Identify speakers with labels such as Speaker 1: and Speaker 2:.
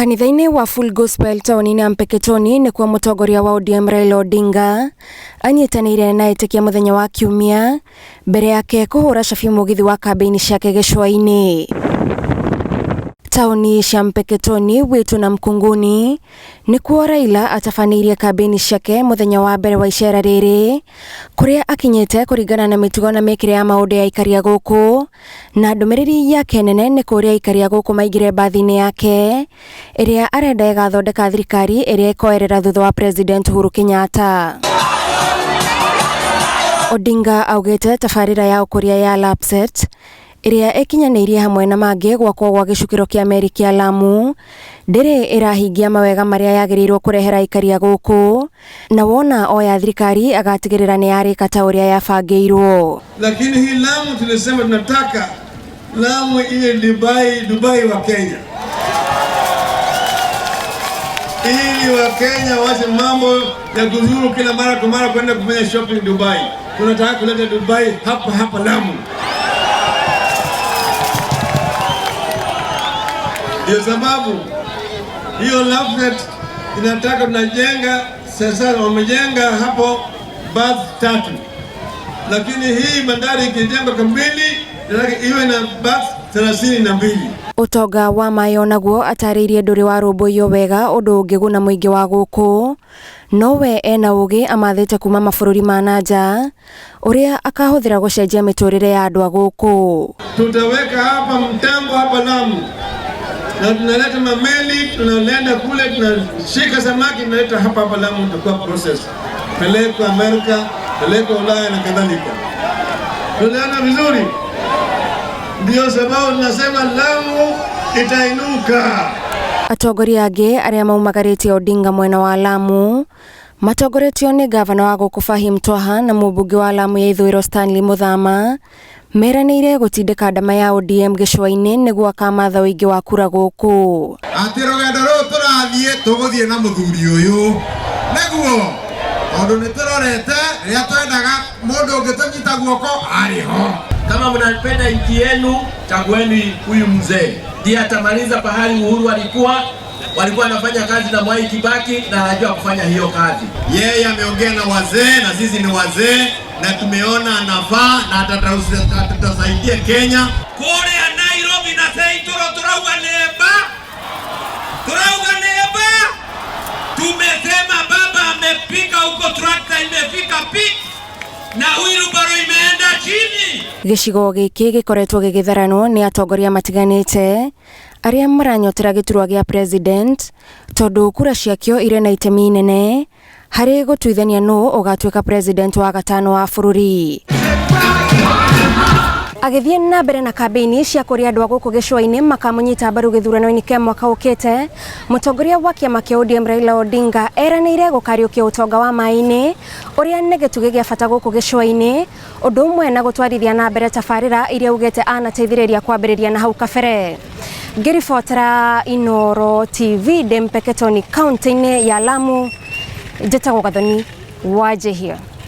Speaker 1: Kanitha-inĩ wa Full Gospel taũni-inĩ ya Mpeketoni nĩkuo mũtongoria wa ODM Raila Odinga anyitanĩire na etĩkia mũthenya wa Kiumia mbere yake kũhũra cabi mũgithi wa kambĩini ciake gĩcũa-inĩ. Taũni cia Mpeketoni, Witu na Mkunguni nĩkuo Raila atabanĩirie kambĩini ciake mũthenya wa mbere wa icera rĩrĩ kũrĩa akinyĩte kũringana na mĩtugo na mĩkĩre ya maũndũ ya aikari a gũkũ na ndũmĩrĩri yake nene nĩ kũrĩa aikari a gũkũ maingĩre mbathi-inĩ yake ĩrĩa arenda ĩgathondeka thirikari ĩrĩa ĩkoerera thutha wa President Uhuru Kenyatta. Odinga augĩte tabarĩra ya ũkũria ya LAPSSET ĩrĩa ĩkinyanĩirie hamwe na mangĩ gwakwo gwa gĩcukĩro kĩa meri kĩa Lamu ndĩrĩ ĩrahingia mawega marĩa yagĩrĩirwo kũrehera aikari a gũkũ na wona oya thirikari agatigĩrĩra nĩ yarĩka ta ũrĩa yabangĩirwo.
Speaker 2: Lakini hii Lamu tulisema tunataka Lamu iwe Dubai, Dubai wa Kenya, ili Wakenya waache mambo ya kuzuru kila mara kwa mara kwenda kufanya shopping Dubai. Tunataka kuleta Dubai hapa hapa Lamu. Ndio sababu hiyo LAPSSET inataka tunajenga sasa, wamejenga hapo berth tatu, lakini hii bandari ikijengwa kamili inataka iwe na berth 32.
Speaker 1: Ũtonga wa maĩ onaguo atarĩirie ndũrĩ warũmbũiyo wega ũndũ ũngĩguna mũingĩ wa gũkũ nowe ena ũgĩ amathĩte kuma mabũrũri ma na nja ũrĩa akahũthĩra gũcenjia mĩtũrĩre ya andũ a gũkũ.
Speaker 2: Tutaweka hapa mtambo hapa Lamu na tunaleta mameli, tunalenda kule, tunashika samaki, tunaleta hapa hapa Lamu, tutakuwa process, pelekwa Amerika, pelekwa Ulaya na kadhalika. Tunaona vizuri, ndio sababu tunasema Lamu itainuka.
Speaker 1: Atongoria angĩ arĩa maumagarĩtie Odinga mwena wa Lamu matongoretio nĩ gavana wa gũkũ Fahim Twaha na mũmbunge wa Lamu ya ithũĩro Stanley Muthama meranĩire gũtindĩka ndama ya ODM gĩcũa-inĩ nĩguo akamatha ũingĩ wa kura gũkũ.
Speaker 3: Atĩ rũgendo rũrũ tũrathiĩ tũgũthiĩ na mũthuri ũyũ nĩguo tondũ nĩ tũrorete rĩrĩa twendaga mũndũ ũngĩtũnyita guoko arĩ ho.
Speaker 4: Kama mnapenda nchi yenu, chagueni huyu mzee, ndiye atamaliza pahali Uhuru alikuwa. Walikuwa wanafanya kazi na Mwai Kibaki na anajua kufanya hiyo kazi.
Speaker 3: Yeye ameongea na wazee na sisi ni wazee na tumeona anafaa na atatusaidia Kenya.
Speaker 4: Kuria Nairobi na Central turauga neba, turauga neba. Tumesema baba amepika huko, trakta imefika peak na wheelbarrow imeenda chini.
Speaker 1: Gĩcigo gĩkĩ gĩkoretwo gĩgĩtharanwo nĩ atongoria matiganĩte arĩa maranyotera gĩturwa gĩa president tondũ kura ciakĩo irĩ na itemi inene harĩ gũtuithania nũ ũgatuĩka president wa gatano wa bũrũri. Agĩthiĩ na mbere na kambĩini cia kũrĩa andũ a gũkũ gĩcũa-inĩ makamũnyita mbaru gĩthurano-inĩ kĩa mwaka ũkĩte, mũtongoria wa kĩama kĩa ODM Raila Odinga eranĩire gũkariũkia ũtonga wa maĩ-inĩ ũrĩa nĩ gĩtugĩ gĩa bata gũkũ gĩcũa-inĩ, ũndũ ũmwe na gũtwarithia na mbere tabarĩra iria augĩte anateithĩrĩria kwambĩrĩria na hau kabere. Ngĩribotera Inooro TV ndĩ Mpeketoni kaunti-inĩ ya Lamu, njĩtagwo Gathoni Wanjihia.